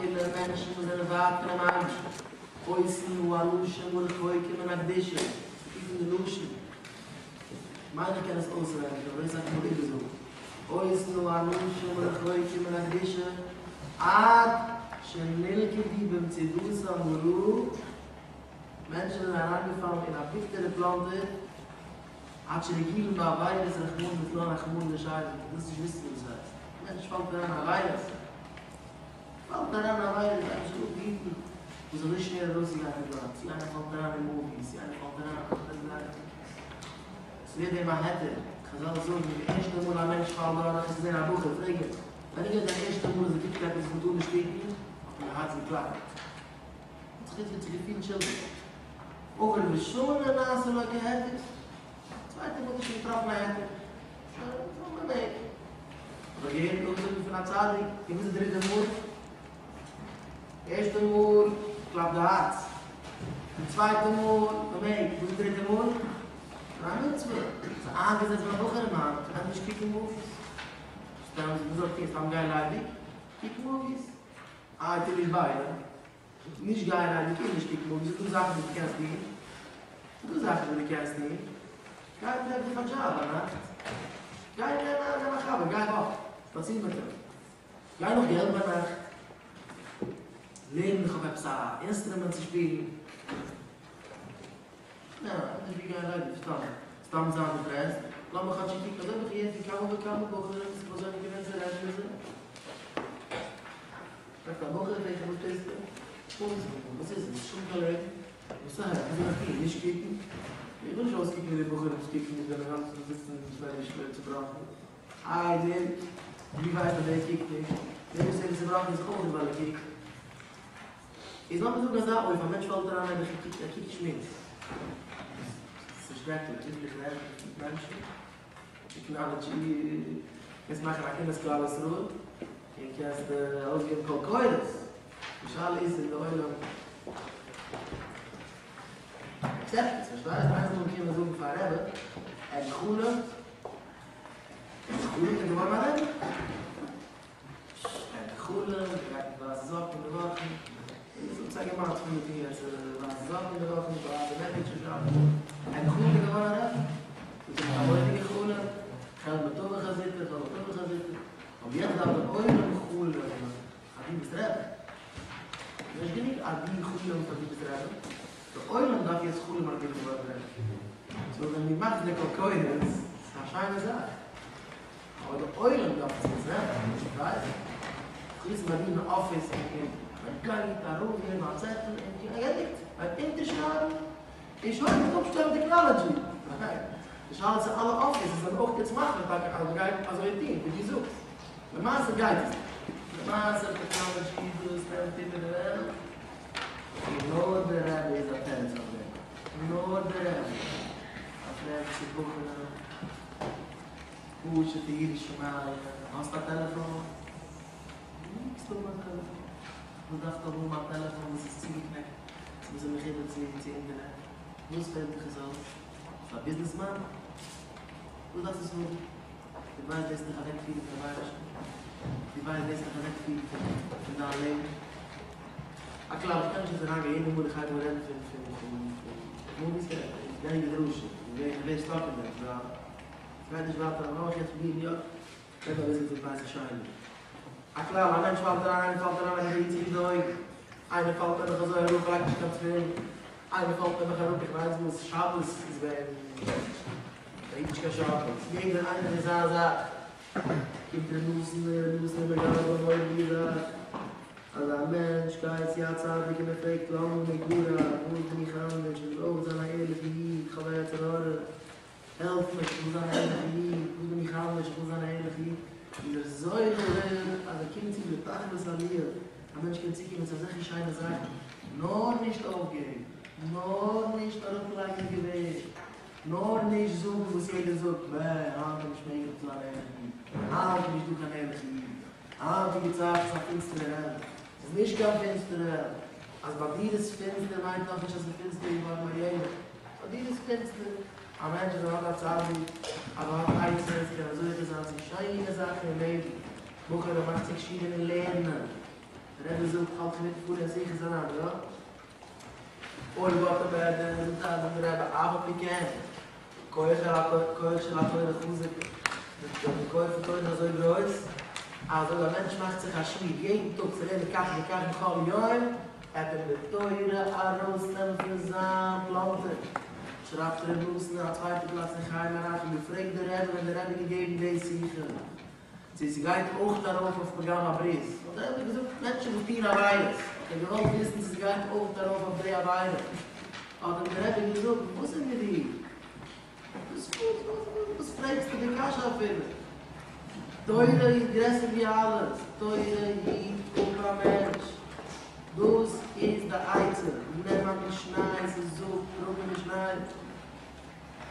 אפילו מענטשן וואס זענען ווייט פונעם אייבערשטן, אותן האנשים הרחוקים מן הקדושה, ס'קוקט אין די לשון, כ'מיין איך קען עס אויסווייניג, אבער דאס דארף מען איבערזאגן, אותן האנשים הרחוקים מן הקדושה, עד שנלכדו במצודתם הרעה, מענטשן זענען אריינגעפאלן אין א ביטערע פלאנטער, עד שרגילים בעבירות רחמנא ליצלן רחמנא לישאר, דו ווילסט נישט וויסן וואס דאס הייסט, א מענטש פאלט אריין אין עבירות, פאלט אריין אין עבירות, דארף זיך אפהיטן וואס אזוי שווער ארויסצוגיין פון דארט, צו איינער פאלט אריין אין movies, צו איינער פאלט אריין אין אנדערע זאכן, ס'ווערט אים א היתר, חזל זאגן די ערשטע מאל א מענטש פאלט דורך, איז געווען א בחור, פרעג אים, ווען איז געווען דיין ערשטע מאל אז דו קוקסט עפעס וואס מ'טאר נישט קוקן, האט אים די הארץ געקלאפט, האט זיך האט זיך געפילט שולדיג. עבר ושנה נעשה לו כהיתר. צווייטע מאל האט ער שוין געטראפן א היתר. שוין, זאל מען מעג. האב איך געהערט נאכזאגן פון א צדיק, און וואס איז די דריטע מאל? די ערשטע מאל קלאפט די הארץ. די צווייטע מאל, מען מעג. וואס איז די דריטע מאל? א מצוה. ס'איז איינגעזעצט ביי בחורים היינט, ענדערש קוקן movies. סתם, וואס זאל איך טון? סתם גיין ליידיג? קוק movies. איי, טו נישט ביידע. נישט גיין ליידיג און נישט קוקן movies, ס'איז דא זאכן וואס דו קענסט טון, ס'איז דא זאכן וואס דו קענסט טון, גיי טרעף דיך א דזשאב ביינאכט, גיי נעם א נעם א חבר, גיי walk, שפאציר מיט אים, גיי נאך געלט ביינאכט, לערן דיך אויף עפעס א אינסטרומענט צו שפילן. ניין, נישט ווי גיין ליידיג, סתם סתם זיין depressed, לאמיך כאטש קוקן, אזוי האב איך געהערט פון כמה וכמה בחורים וואס איך האב אזוי געווען צו רעדן מיט זיי. פרעגט א בחור וועלכע וואס טוסטו? וואס איז עס? נישט קיין לעבן? וואס הייסט? וואס זאל איך טון? נישט קוקן? איך וויל נישט אויסקוקן ווי די בחורים וואס קוקן נישט זענען גאנצן זיצן און שטענדיג שווער צובראכן. איי דער, ווי ווייסט אז דער קוקט נישט? דער וואס איז צובראכן איז אויך נישט ווייל ער קוקט. איז לאמיר זאגן אזא אופן, א מענטש פאלט אריין נעבעך ער קוקט ער קוקט שמוץ. ס'איז שרעקליך, וויפיל איך רעד מיט מענטשן. technology, קענסט מאכן א כינוס כלל ישראל, און קענסט ארויסגעבן קול קורא'ס, די שאלה איז אין די עולם accept עס, פארשטייסט? איינער זאל קומען זאגן פאר א רבי, ער האט גע'חלומ'ט, ער האט גע'חלומ'ט ער איז געווארן א רבי. ער האט גע'חלומ'ט, ער גייט מיט ווייסע זאקן אין די וואכן, און עס האט זיי געמאכט פון די טוען צו ווייסע זאקן אין די וואכן, ווייסע מענעדזשער זשאב, ער האט גע'חלומ'ט איז געווארן א רבי, זאגט ער מיט א מורא'דיגע חלום, חלום בטובך חזית, חלום בטובך חזית, אבער יעצט דארף דער עולם חלומ'ן אז דו ביסט רבי, נישט גענוג אז דו חלומ'סט אז דו ביסט רבי, דער עולם דארף יעצט חלומ'ן אז דו ביסט געווארן רבי, so ווען דו מאכסט די קול קורא'ס, איז א שיינע זאך. אבער די עולם דארף עס יעצט נעמען, נישט ווייס איך. איך זיץ ביי דיר אין אפיס און און מען גייט ארויסגעבן א צעטל און געענדיגט, מען וועט אונטערשרייבן און שוין, מען וועט אפשטעלן technology. ניין, די שאלה איז צו אלע אפיסעס זענען אויך יעצט מחליט טאקע אז מען גייט אזוי טון ווי דו זאגסט. למעשה גייט עס נישט. למעשה technology דאס נעמט איבער די וועלט, און נאר די רבי איז א תירוץ אויף דעם. נאר די רבי. א פרעג צו בחורים. פשוטע ירא שמים, האסט א טעלעפאן? מעגסט האבן א טעלעפאן. וואס דארפסטו האבן א טעלעפאן וואס איז צוגעקנעקט צו וואס איז מחובר צו צו אינטערנעט? וואס פעלט דיך עס אויס? ביסט א ביזנעסמאן? וואס דארפסטו עס האבן? דו ווייסט וועסט דיך אוועקפירן פונעם אייבערשטן? דו ווייסט וועסט דיך אוועקפירן פון פון דיין לעבן? א כלל, איך קען נישט יעצט אריינגיין יעדע מאל איך הייב אן רעדן פון פון פון פון movies, געהעריגע דרשה, איך ווער stuck אין דעם, ווייל ס'גייט נישט ווייטער, לאמיך יעצט פרובירן יא, רעד אביסל פון פסח שני. א כלל, א מענטש פאלט אריין, איינער פאלט אריין און רירט זיך נישט די אויגן, איינער פאלט נעבעך אזוי אראפ לייגט נישט קיין תפילין, איינער פאלט נעבעך אראפ איך ווייס וואס, שבת איז ווען מען היט נישט קיין שבת, יעדער איינער אין זיין זאך, קומט ר' נתן און ר' נתן איז מגלה די מורא'דיגע זאך, אז א מענטש גייט צו א צדיק און ער פרעגט למה נגרע, וואס בין איך אנדערש, איך וויל אויך זיין א ערליכע איד, איך האב א יצר הרע, העלף מיר, איך וויל זיין א ערליכע איד, וואס בין איך אנדערש, איך וויל זיין א ערליכע איד, איז ער זוכה אז ער קומט צו די תכלית עליה, א מענטש קען צוקומען צו אזעלכע שיינע זאכן, נאר נישט אויפגעבן, נאר נישט אראפלייגן די געווער, נאר נישט זאגן וואס יעדער זאגט, בע, היינט איז נישט מעגליך צו זיין א ערליכע איד, היינט איז נישט דא קיין ערליכע אידן, היינטיגע צייט איז א פינסטערע וועלט, ס'איז נישט קיין פינסטערע וועלט, אז ביי דיר איז פינסטער מיינט נאכנישט אז ס'איז פינסטער געווארן ביי יעדעם, ביי דיר איז פינסטער. א מענטש וואס האט א צדיק, אבער האט עצות, קען ער זוכה זיין צו שיינע זאכן אין לעבן. בחור ער מאכט זיך שיעורים אין לערנען. דער רבי זאגט, האלט זיך אינמיטן פארן שיחות הר"ן, יא? אויב האט ער בעד זאגט דער רבי אף על פי כן, כח של התורה חזק, די כח פון תורה איז אזוי גרויס, אז אויב א מענטש מאכט זיך א שיעור יעדן טאג צו לערנען כך וכך בכל יום, וועט אים די תורה ארויסנעמען פון זיין פלאנטער. שרייבט ר' נתן אין א צווייטע פלאץ אין חיי מוהר"ן, כ'האב געפרעגט די רבי ווען די רבי האט געגעבן די שיחה, צו ס'גייט אויך ארויף אויף פגם הברית, האט דער רבי געזאגט מענטשן וואס טוען עבירות, האט ער געוואלט וויסן צו ס'גייט אויך ארויף אויף די עבירה, האט אים דער רבי געזאגט וואס איז מיט דיר? וואס וואס פרעגסטו די קשיא אפילו? תורה איז גרעסער ווי אלעס, תורה היט אפ א מענטש, דאס איז די עצה, נעם א משניות און זאג פרקים משניות.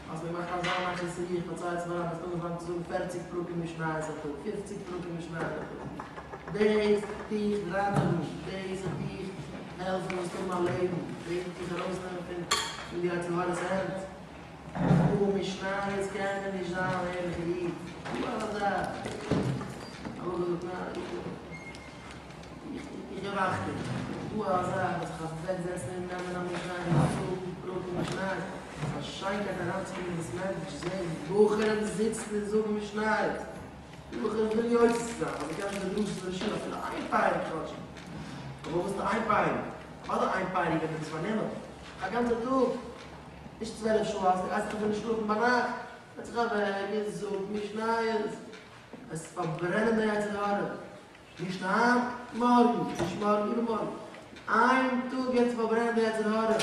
האסט מיר געמאכט אזא נחת רוח, פארציילסט מיר אז האסט אנגעפאנגען צו זאגן פערציג פרקים משניות א טאג, פופציג פרקים משניות א טאג, דאס וועט דיך ראטעווען, דאס וועט דיך העלפן זאלסט האבן א לעבן, דאס וועט דיך ארויסנעמען פון פון די יצר הרע'ס הענט. אן משניות קען מען נישט זיין אן ערליכער איד, דא אזא זאך. א בחור זאגט ניין, איך איך געב אכטונג, דא א זאך וואס איך אוועק זעצן און נעמען א משניות און זאגן פרקים משניות, ס'איז א שיינקייט אריינצוקומען אין בית מדרש זען בחורים זיצן און זאגן משניות, בחורים ווילן יוצא צו זיין אבער קענען נישט די דרשות ראש ישיבה אפילו איין פרק כאטש, אבער וואס איז איין פרק? אדער איין פרק ווען דו ביסט פארנומען א גאנצע טאג, נישט 12 שעה, אז דו גייסט אפילו שלאפן ביינאכט, זעץ זיך אוועק און זאג משניות, עס פארברענען די יצר הרע. נישט היינט, מארגן, נישט מארגן, איבערמארגן. איין טאג יעצט פארברענען די יצר הרע.